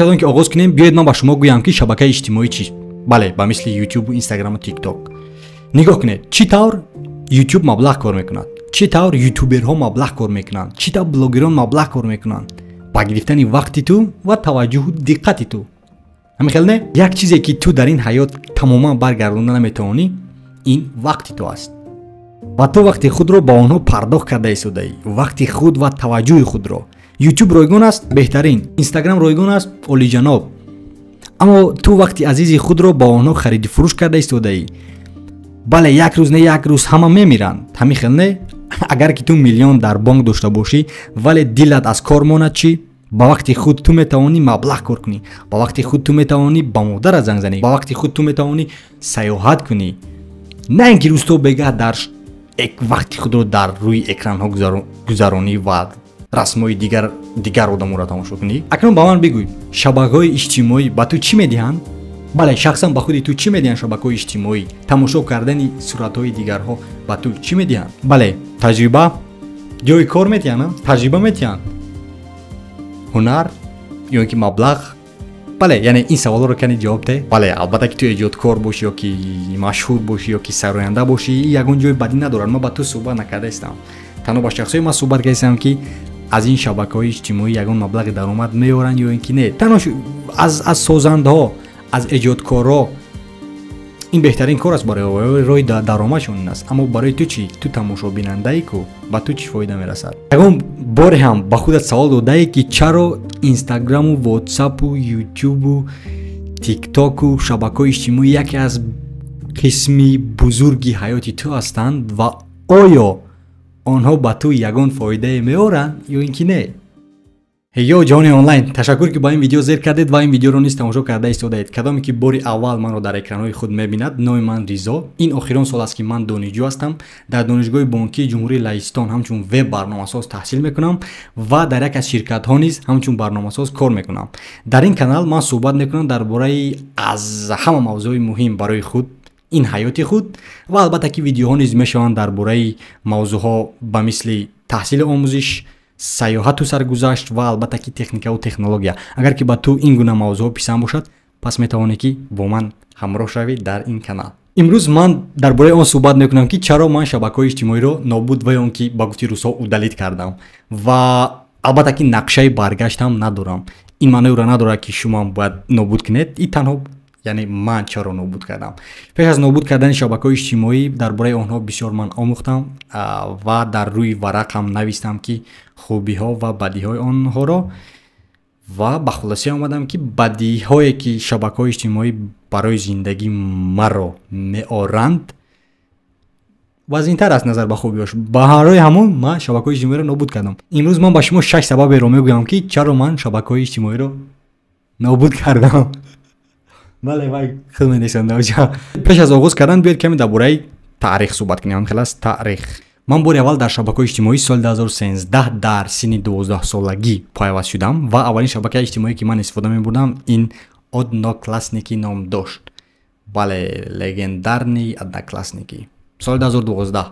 Пеш аз он ки оғоз кунем, биёед ман ба шумо гӯям, ки шабакаи иҷтимоӣ чист. Бале, ба мисли Ютубу Инстаграму Тикток. Нигоҳ кунед, чӣ тавр Ютуб маблағ кор мекунад, чӣ тавр ютуберҳо маблағ кор мекунанд, чӣ тавр блогерон маблағ кор мекунанд. Ба гирифтани вақти ту ва таваҷҷӯҳу диққати ту. Ҳамин хел не? Як чизе, ки ту дар ин ҳаёт тамоман баргардонда наметавонӣ, ин вақти ту аст. Ва ту вақти худро ба онҳо пардохт карда истодаӣ, вақти худ ва таваҷҷӯҳи худро. Ютуб ройгон аст, беҳтарин, Инстаграм ройгон аст, олиҷаноб, аммо ту вақти азизи худро ба онҳо хариду фурӯш карда истодаӣ. Бале, як рӯз не, як рӯз ҳама мемиранд. Ҳамин хел не? Агар ки ту миллион дар бонк дошта бошӣ, вале дилат аз кор монад, чӣ? Ба вақти худ ту метавонӣ маблағ кор кунӣ, ба вақти худ ту метавонӣ ба модарат занг занӣ, ба вақти худ ту метавонӣ сайёҳат кунӣ, на ин ки рӯз то бегаҳ дар вақти худро дар рӯи экранҳо гузаронӣ ва расмҳои дигар одаморо тамошо кунӣ. Акнун ба ман бигӯй, шабакаҳои иҷтимоӣ ба ту чӣ медиҳанд? Бале, шахсан ба худи ту чӣ медиҳанд шабакаҳои иҷтимоӣ? Тамошо кардани суратҳои дигарҳо ба ту чӣ медиҳанд? Бале, таҷриба, ҷои кор медиҳанд, таҷриба медиҳанд, ҳунар ё ин ки маблағ? Бале, яъне ин саволҳоро кани ҷавоб де. Бале, албатта, ки ту эҷодкор бошӣ ё ки машҳур бошӣ ё ки сароянда бошӣ, ягон ҷои бадӣ надорад. Ман ба ту суҳбат накардаистам, танҳо ба шахсҳое ман суҳбат кардастам, ки аз ин шабакаҳои иҷтимоӣ ягон маблағи даромад меоранд ё ин ки не. Танҳо аз созандаҳо, аз эҷодкорҳо ин беҳтарин кор аст, барои роҳи даромадшон ин аст. Аммо барои ту чӣ? Ту тамошобинандаи ку, ба ту чӣ фоида мерасад? Ягон боре ҳам ба худат савол додае, ки чаро Инстаграму Ватсапу Ютубу Тиктоку шабакаҳои иҷтимоӣ яке аз қисми бузурги ҳаёти ту ҳастанд ва оё онҳо ба ту ягон фоидае меоранд ё ин ки не? Ё ҷаҳони онлайн, ташаккур, ки ба ин видео зер кардед ва ин видеоро низ тамошо карда истодаед. Кадоме ки бори аввал манро дар экранҳои худ мебинад, номи ман Ризо. Ин охирон сол аст, ки ман донишҷӯ ҳастам. Дар Донишгоҳи бонкии Ҷумҳурии Лаҳистон ҳамчун веб барномасоз таҳсил мекунам ва дар як аз ширкатҳо низ ҳамчун барномасоз кор мекунам. Дар ин канал ман суҳбат мекунам дар бораи аз ҳама мавзӯъҳои муҳим барои худ, ин ҳаёти худ, ва албатта ки видеоҳо низ мешаванд дар бораи мавзӯъҳо ба мисли таҳсили омӯзиш, сайёҳату саргузашт ва албатта ки техникаву технология. Агар ки ба ту ин гуна мавзӯъҳо писанд бошад, пас метавонӣ, ки бо ман ҳамроҳ шавӣ дар ин канал. Имрӯз ман дар бораи он суҳбат мекунам, ки чаро ман шабакаҳои иҷтимоиро нобуд ва ё он ки ба гуфти русҳо удалить кардам ва албатта ки нақшаи баргаштам надорам. Ин маънои ӯро надорад, ки шумоам бояд нобуд кунед. И танҳо, яъне, ман чаро нобуд кардам. Пеш аз нобуд кардани шабакаҳои иҷтимоӣ дар бораи онҳо бисёр ман омӯхтам ва дар рӯи варақам навистам, ки хубиҳо ва бадиҳои онҳоро, ва ба хулоса омадам, ки бадиҳое, ки шабакаҳои иҷтимоӣ барои зиндагӣ маро меоранд, вазнинтар аст назар ба хубиҳош. Барои ҳамон ман шабакаҳои иҷтимоиро нобуд кардам. Имрӯз ман ба шумо шаш сабаберо мегӯям, ки чаро ман шабакаҳои иҷтимоиро нобуд кардам. Бале, вай худ менависанда. Пеш аз оғоз кардан биёед каме дар бораи таърих суҳбат кунем. Хел аст таърих. Ман бори аввал дар шабакаҳои иҷтимоӣ соли 2013 дар синни 12-солагӣ пайваст шудам ва аввалин шабакаи иҷтимоие, ки ман истифода мебурдам, ин Одноклассники ном дошт. Бале, легендарный Одноклассники. Соли 2012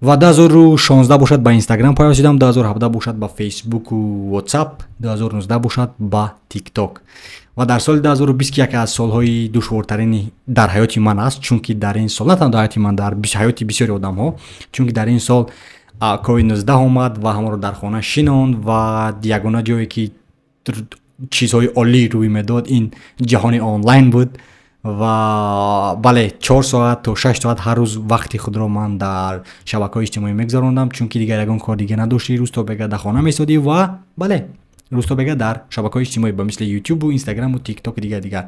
ва 2016 бошад, ба Инстаграм пайваст шудам, 2017 бошад, ба Фейсбуку Ватсап, 2019 бошад, ба Тикток. Ва дар соли 2020, ки яке аз солҳои душвортарини дар ҳаёти ман аст, чунки дар ин сол, на танҳо дар ҳаёти ман, дар ҳаёти бисёри одамҳо, чунки дар ин сол COVID-19 омад ва ҳамаро дар хона шинонд ва ягона ҷое, ки чизҳои олӣ рӯй медод, ин ҷаҳони онлайн буд. Ва бале, 4 соат то 6 соат ҳар рӯз вақти худро ман дар шабакаҳои иҷтимоӣ мегузарондам, чунки дигар ягон кор дига надоштӣ, рӯз то бега дар хона месодӣ ва бале, рӯз то бега дар шабакаҳои иҷтимоӣ ба мисли Ютубу Инстаграму Тиктоку дигар дигар.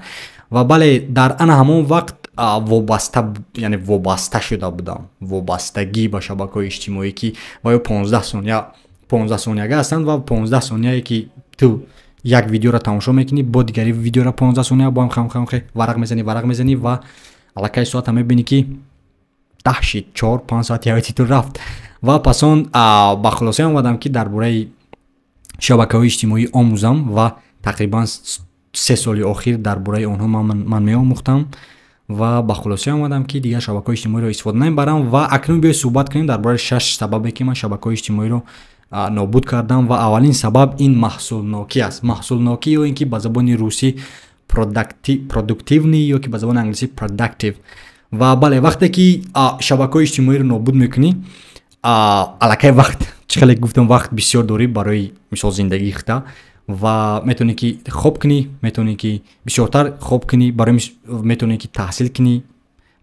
Ва бале, дар ана ҳамон вақт вобаста, яъне вобаста шуда будам, вобастагӣ ба шабакаҳои иҷтимоӣ, ки ва ё 15 сония, 15 сонияга ҳастанд ва 15 сонияе, ки ту як видеоро тамошо мекунӣ, бо дигари видеоро 15 сония бо ҳам хам варақ мезанӣ, варақ мезанӣ ва аллакай соата мебинӣ, ки 10 шид, 4-5 соати ҳаёти ту рафт. Ва пас он ба хулоса омадам, ки дар бораи шабакаҳои иҷтимоӣ омӯзам ва тақрибан 3 соли охир дар бораи онҳо ман меомӯхтам ва ба хулоса омадам, ки дигар шабакаҳои иҷтимоиро истифода намебарам. Ва акнун биёед суҳбат кунем дар бораи шаш сабабе, ки ман шабакаҳои иҷтимоиро Нобуд кардам ва аввалин сабаб ин маҳсулнокӣ аст. Маҳсулнокӣ ё ин ки ба забони русӣ продуктивный ё ки ба забони англисӣ productive. Ва бале, вақте ки шабакаҳои иҷтимоиро нобуд мекунӣ, аллакай вақт, чӣ хеле гуфтам, вақт бисёр дорӣ барои мисол зиндагии худта ва метавонӣ ки хоб кунӣ, метавонӣ ки бисёртар хоб кунӣ, барои метавонӣ ки таҳсил кунӣ,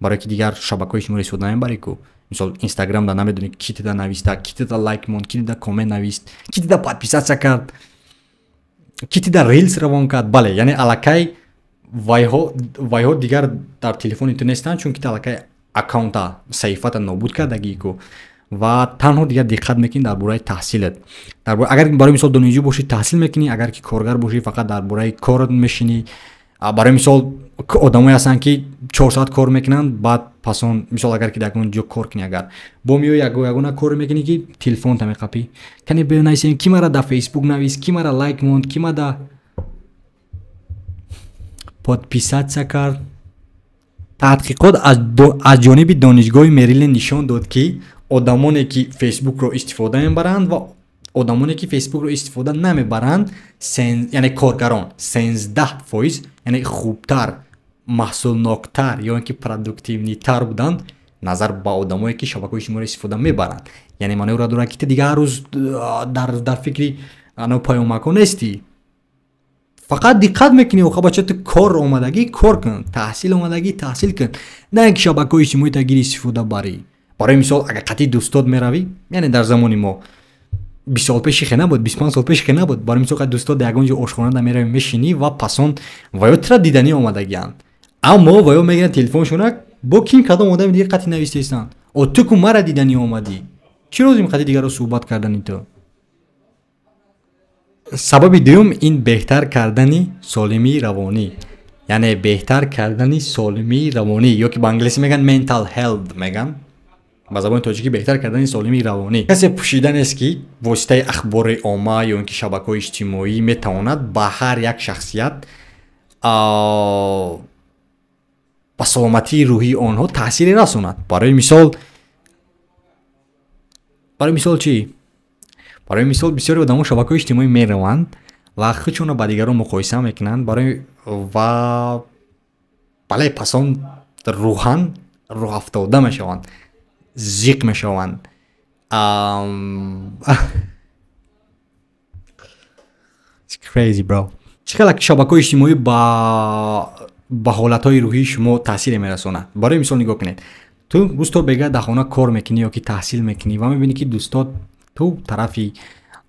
барое ки дигар шабакаҳои иҷтимоиро истифода намебарӣ ку. Мисол, Инстаграм да намедонӣ, ки тида нависта, ки тида лайк монд, ки тида коммент навист, ки тида подписаться кард, ки тида рилс равон кард. Бале, яъне аллакай вайҳо дигар дар телефони ту нестанд, чунки ту аллакай аккаунта, саҳифата нобуд кардагӣ ку ва танҳо дигар диққат мекунӣ дар бораи таҳсилат. Агар барои мисол донишҷӯ бошӣ, таҳсил мекунӣ, агар ки коргар бошӣ, фақат дар бораи корат мешинӣ. Барои мисол, одамое ҳастанд, ки 4 соат кор мекунанд, баъд пас он мисол, агар ки дар ягон ҷо кор кунӣ, агар бо меои, ягона коре мекунӣ, ки телефонта меқапӣ: кане бинависем, ки мара дар Фейсбук навист, ки мара лайк монд, ки ма да подписаться кард. Таҳқиқот аз ҷониби Донишгоҳи Мериленд нишон дод, ки одамоне ки Фейсбукро истифода мебаранд ва одамоне ки Фейсбукро истифода намебаранд, яъне коргарон 13%, яъне хубтар, маҳсулноктар ё ин ки продуктивный тар буданд назар ба одамое ки шабакаҳои иҷтимоиро истифода мебаранд. Яъне маънои дорад, ки ту дигар ҳар рӯз дар фикри ано паёмакҳо нестӣ, фақат диққат мекунӣ: оха бача, ту кор омадагӣ, кор кун, таҳсил омадагӣ, таҳсил кун, на ин ки шабакаҳои иҷтимоӣ тагир истифода барӣ. Барои мисол, агар қатъи дӯстот меравӣ, яъне дар замони мо, 20 сол пеши хе набуд, 25 сол пеши хе набуд, барои мисол, қад дӯстот дар ягон ҷо ошхонада меравӣ, мешинӣ ва пасон ваё тура диданӣ омадагианд, аммо ваё мегиранд телефоншона, бо ким, кадом одами дига қатъи навистаистанд. О, ту ку мара диданӣ омадӣ, чӣ лозим қатъи дигарро суҳбат кардани ту? Сабаби дуюм ин беҳтар кардани солимии равонӣ, яъне беҳтар кардани солимии равонӣ ё ки ба англисӣ мегӯянд mental health, мегӯянд ба забони тоҷикӣ беҳтар кардани солимии равонӣ. Касе пӯшида нест, ки воситаи ахбори омма ё ин ки шабакаҳои иҷтимоӣ метавонад ба ҳар як шахсият, ба саломатии рӯҳии онҳо таъсире расонад. Барои мисол чӣ? Барои мисол, бисёри одамо шабакаҳои иҷтимоӣ мераванд ва худшонро ба дигарон муқоиса мекунанд барои ва бале, пас он рӯҳан рӯҳафтода мешаванд, зиқ мешаванд. It's crazy, bro. Чӣ хел шабакаҳои иҷтимоӣ ба ҳолатҳои рӯҳии шумо таъсире мерасонад? Барои мисол, нигоҳ кунед: ту рӯз то бега дар хона кор мекунӣ ё ки таҳсил мекунӣ ва мебинӣ, ки дӯстот ту тарафи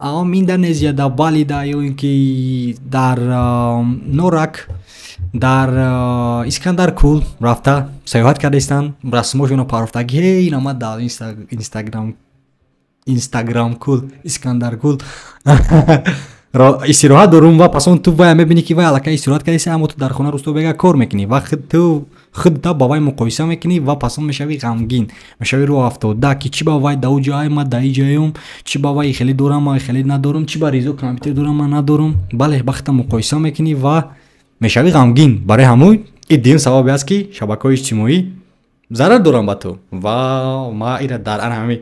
Индонезияда, Балида ё ин ки дар Норак, дар Искандаркул рафта сайёҳат кардаистанд, расмошонро парофтаги: ҳей, ина ман дар Инстаграмкул, Искандаркул истироҳат дорум. Ва пас он ту вая мебинӣ, ки вай аллакай истироҳат кардаист, аммо ту дар хона рӯз то бега кор мекунӣ ва ту худта ба вай муқоиса мекунӣ ва пас он мешавӣ ғамгин, мешавӣ рӯҳафтода, ки чӣ ба вай да ӯ ҷай, ман да и ҷаём, чӣ ба вай хеле дорам, ман хеле надорум, чӣ ба Ризо компютер дорам, ман надорум. Бале, ба худта муқоиса мекунӣ ва мешавӣ ғамгин. Барои ҳамун ин дуюм сабабе аст, ки шабакаҳои иҷтимоӣ зарар доранд ба ту. Ва ма ира дар ана ҳамин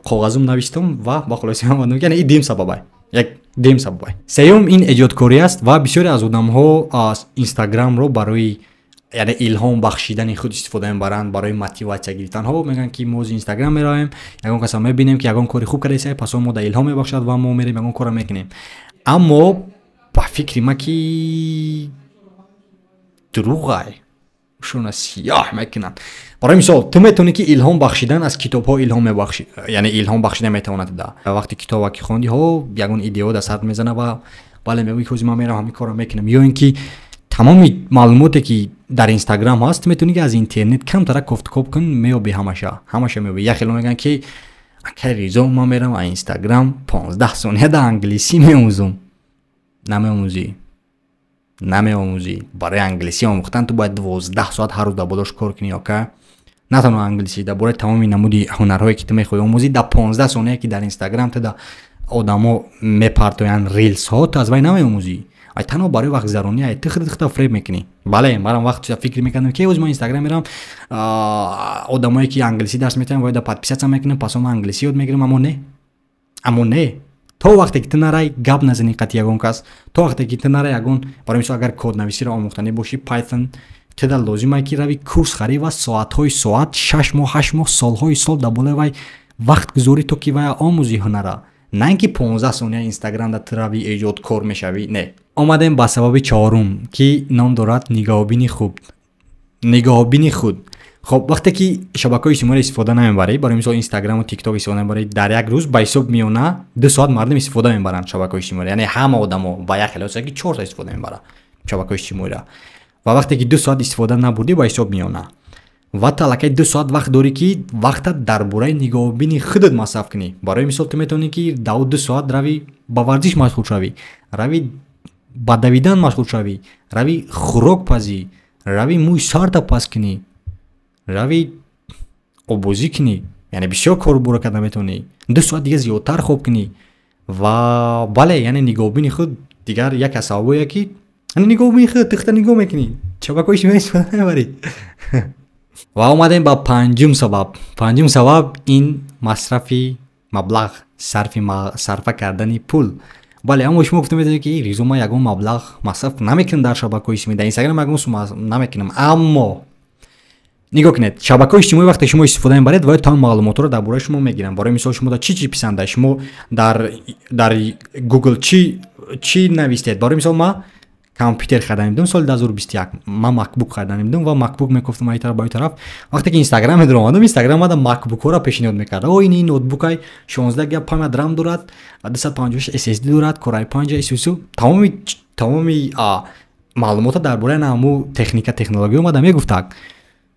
коғазум навиштам ва ба хулоса омадам, яъне ин дуюм сабабай, як дуюм сабабай. Сеюм ин эҷодкорӣ аст ва бисёре аз одамҳо Инстаграмро барои, яъне, илҳом бахшидани худ истифода мебаранд, барои мотиватсия гирифтанҳо. Мегӯянд, ки мо Инстаграм меравем, ягон каса мебинем, ки ягон кори хуб кардаиста, пас он мо да илҳом мебахшад ва мо мерем, ягон корро мекунем. Аммо ба фикри ма, ки дурӯғай, шуна сиёҳ мекунанд. Барои мисол, ту метавонӣ ки илҳом бахшидан аз китобҳо илҳом мебахшӣ, яъне илҳом бахшида метавонад. Да вақте китоба ки хонди, ҳо, ягон идео дар сарт мезана ва бале, мегӯӣ, ки ҳозир ман меравам, ҳамин корро мекунам. Ё ин ки тамоми маълумоте ки дар Инстаграм ҳаст, метавонӣ ки аз интернет камтара кофтукоб кун, меёбӣ, ҳамаша меёбӣ. Як хело мегӯянд, ки акай Ризо, ман меравам аз Инстаграм 15 сония дар англисӣ меомӯзум. Намеомӯзӣ, намеомӯзӣ. Барои англисӣ омӯхтан ту бояд 12 соат ҳар рӯз дар болош кор кунӣ. Ока, на танҳо англисӣ, дар бораи тамоми намуди ҳунарҳое ки ту мехоҳӣ омӯзӣ, дар 15 соние ки дар Инстаграм ту да одамо мепартоянд рилсҳо, ту аз вай намеомӯзӣ. Ай танҳо барои вақтгузаронӣ, ай ту худат фреб мекунӣ. Бале, манам вақт фикр мекардам, ки ҳози ман Инстаграм меравам, одамое ки англисӣ дарс метиҳанд, вай да подписаться мекунам, пас ман англисӣ ёд мегирам. Аммо не. Аммо не, то вақте ки ту нарай гап назанӣ қати ягон кас, то вақте ки ту нарай ягон, барои мисол, агар коднависиро омӯхтанӣ бошӣ, Python, туда лозимае ки рави курс харӣ ва соатҳои соат, 6 моҳ, 8 моҳ, солҳои сол дар болои вай вақт гузорӣ, то ки вая омӯзӣ ҳунара, на ин ки 15 сония Инстаграмда ту рави эҷодкор мешавӣ. Не. Омадем ба сабаби чорум, ки ном дорад нигаҳбини хуб, нигаҳбини худ. Хоб, вақте ки шабакаҳои иҷтимоиро истифода намебарӣ, барои мисол, Инстаграму Тикток истифода намебарӣ, дар як рӯз ба ҳисоб миёна 2 соат мардум истифода мебаранд шабакаҳои иҷтимоиро, яъне ҳама одамо, ва як хеле ки 4 соат истифода мебарад шабакаҳои иҷтимоиро. Ва вақте ки 2 соат истифода набурдӣ ба ҳисоб миёна, ва ту аллакай 2 соат вақт дорӣ, ки вақтат дар бораи нигаҳбини худат масраф кунӣ. Барои мисол, ту метавонӣ, ки дар 2 соат рави ба варзиш машғул шавӣ, рави ба давидан машғул шавӣ, рави хӯрок пазӣ, рави мӯи сарта паз кунӣ, рави обозӣ кунӣ, яъне бисёр кору бора карда метавонӣ, 2 соат дига зиёдтар хоб кунӣ. Ва бале, яъне нигаҳбини худ дигар як аз сабабое, ки яъне нигаҳбини худ, ту худта нигоҳ мекунӣ, шабакаҳои иҷтимоӣ истифода намебарӣ. Ва омадем ба панҷум сабаб. Панҷум сабаб ин масрафи маблағ, сарфи сарфа кардани пул. Бале, аммо шумо гуфта метавонед, ки Ризо, ман ягон маблағ масраф намекунам дар шабакаҳои иҷтимоӣ, дар Инстаграм ягон сум намекунам. Аммо нигоҳ кунед, шабакаҳои иҷтимоӣ вақте шумо истифода мебаред, вай тамом маълумотҳоро дар бораи шумо мегиранд. Барои мисол, шумо дар чӣ чӣ писанда, шумо дар Google чӣ чӣ навистед. Барои мисол, ман компютер харидан будам соли 2021, ман MacBook харидан будам ва MacBook мекуфтам ай тараф ба ой тараф. Вақте ки Инстаграм медаромадам, Инстаграм мада MacBookҳоро пешниҳод мекард: о, ин ноутбукай 16 гига память RAM дорад, 256 SSD дорад, Core i5 исусу. Тамоми маълумота дар бораи ҳаму техника, технология омада мегуфтак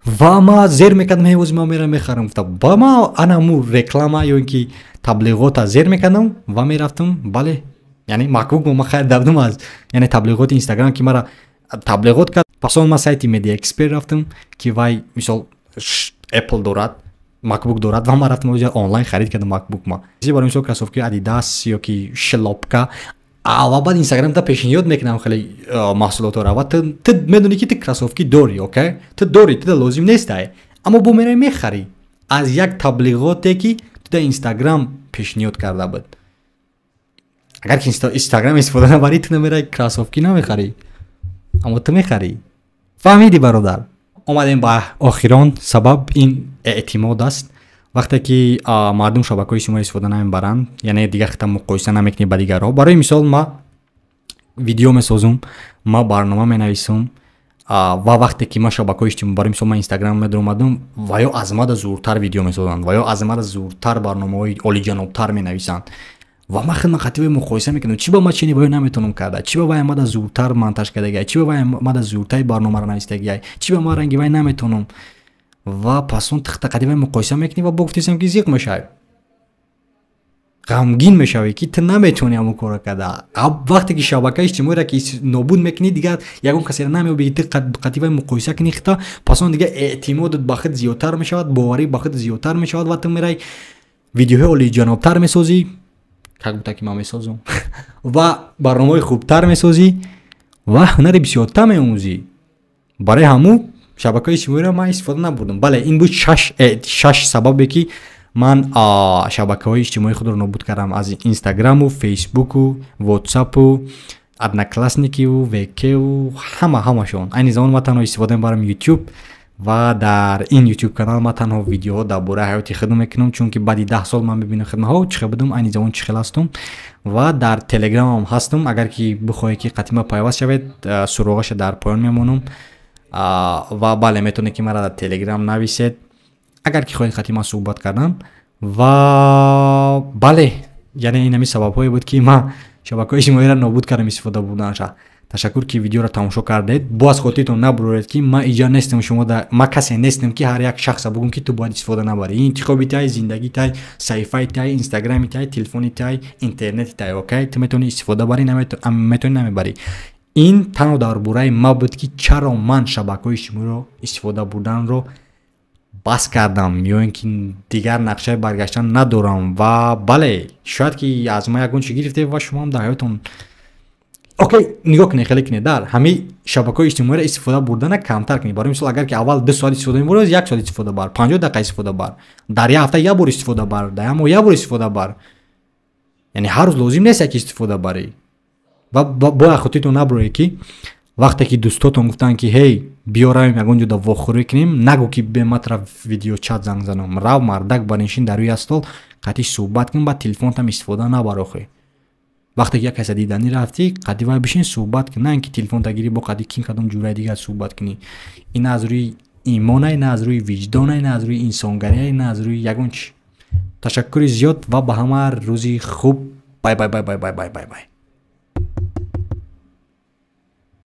ва ма зер мекардам: ҳе, ман мерам мехарам, гуфта. Ба ма ана ҳаму реклама ё ин ки таблиғота зер мекардам ва мерафтам. Бале, яъне MacBook ма харида будам аз, яъне, таблиғоти Инстаграм, ки мара таблиғот кард. Пас он ман сайти Media Expert рафтам, ки вай, мисол, Apple дорад, MacBook дорад, ва ман рафтам онлайн харид кардам MacBook ма. Барои мисол, кроссовки Adidas ё ки шлёпка, ва баъд Инстаграм та пешниҳод мекунам хеле маҳсулотҳоро, ва ту медонӣ, ки ту кроссовки дорӣ, окей, ту дорӣ, ту лозим нестай, аммо бо мераи мехарӣ аз як таблиғоте, ки ту дар Инстаграм пешниҳод карда буд. Агар ки Инстаграм истифода набарӣ, ту намераи кроссовки намехарӣ, аммо ту мехарӣ. Фаҳмидӣ, бародар? Омадем ба охирон сабаб, ин эътимод аст. Вақте ки мардум шабакаҳои иҷтимоӣ истифода намебаранд, яъне дигар хита муқоиса намекунӣ ба дигарҳо. Барои мисол, ма видео месозум, ма барнома менависум, ва вақте ки ма шабакаҳои иҷтимоӣ, барои мисол, ман Инстаграм медаромадам, ва ё аз мада зуртар видео месозанд, ва ё аз мада зуртар барномаҳои олиҷанобтар менависанд, ва ман хидмат қативе муқоиса мекунам: чӣ ба ма чини ваё наметавонам карда, чӣ ба вай мада зуртар монтаж кардагиай, чӣ ба вай мада зуртари барномаро навистагиай, чӣ ба ман ранги вай наметавонам? Ва пас он тихта қативе муқоиса мекунӣ ва бо гуфтесам, ки зиқ мешавӣ, ғамгин мешавӣ, ки ту наметавонӣ ҳамон корро карда. Вақте ки шабакаи иҷтимоиро ки нобуд мекунӣ, дигар ягон касеро намеёбӣ, ки ту қативаи муқоиса кунӣ хита. Пас он дигар эътимодат ба худ зиёдтар мешавад, боварӣ ба худ зиёдтар мешавад ва ту мерай видеоҳои олиҷанобтар месозӣ, как будто ки ман месозам, ва барномаҳои хубтар месозӣ ва ҳунари бисёртар меомӯзӣ. Барои ҳамун шабакаҳои иҷтимоиро ман истифода набурдам. Бале, ин буд шаш сабабе, ки ман шабакаҳои иҷтимоии худро нобуд кардам аз Инстаграму, Фейсбуку, Ватсапу, Одноклассникиву, ВКу, ҳама ҳамашон. Айни замон ман танҳо истифода мебарам Ютуб, ва дар ин Ютуб канал ман танҳо видеоҳо дар бораи ҳаёти худам мекунам, чунки баъди 10 сол ман мебинам хидматҳо чӣ хел будам, айни замон чӣ хел ҳастам. Ва дар Телеграмам ҳастам, агар ки бихоҳед, ки қатима пайваст шавед, суроғаша дар поён мемонам. Ва бале, метавонед, ки маро дар Телеграм нависед, агар ки хоҳед қатима суҳбат кардан. Ва бале, яъне ин ҳамин сабабҳое буд, ки ман шабакаҳои иҷтимоиро нобуд кардам истифода бурданаша. Ташаккур, ки видеоро тамошо кардед. Боз хотиртон набуроред, ки ман иҷа нестам, шумо ман касе нестам, ки ҳар як шахса бугум, ки ту бояд истифода набарӣ. Ин интихоби тай, зиндагӣ тай, саҳифаи тай, инстаграми тай, телефони тай, интернети тай, окей? Ту метавонӣ истифода барӣ, метавонӣ намебарӣ. Ин танҳо дар бораи ма буд, ки чаро ман шабакаҳои иҷтимоиро истифода бурданро бас кардам ё ин ки дигар нақшаи баргаштан надорам. Ва бале, шояд ки аз ман ягон чи гирифтед ва шумоам дар ҳаётон, окей, нигоҳ кунед, хеле кунед, дар ҳамаи шабакаҳои иҷтимоиро истифода бурдана камтар кунед. Барои мисол, агар ки аввал 2 соат истифода мебурд, як соат истифода бар, 50 дақиқа истифода бар, дар як ҳафта як бор истифода бар, дар як моҳ як бор истифода бар. Яъне ҳар рӯз лозим нест як истифода барӣ. Ва бояд хотиртон набуред, ки вақте ки дӯстотон гуфтанд, ки ҳей, биё равем ягон ҷода вохӯрӣ кунем, нагӯ, ки бе матра видеочат занг занам. Рав, мардак, бариншин дар рӯи стол, қатъи суҳбат кун, баъд телефонтам истифода набар. Охӣ, вақте ки як каса диданӣ рафтӣ, қадди вай бишин, суҳбат кун, на ин ки телефонта гирӣ, бо қадди кин кадом ҷураи дигар суҳбат кунӣ. Ин на аз рӯи имонай, на аз рӯи виҷдонай, на аз рӯи инсонгариай, на аз рӯи ягон чи. Ташаккури зиёд ва ба ҳама рӯзи хуб. Бай, бай, бай, бай, бай, бай, бай, бай.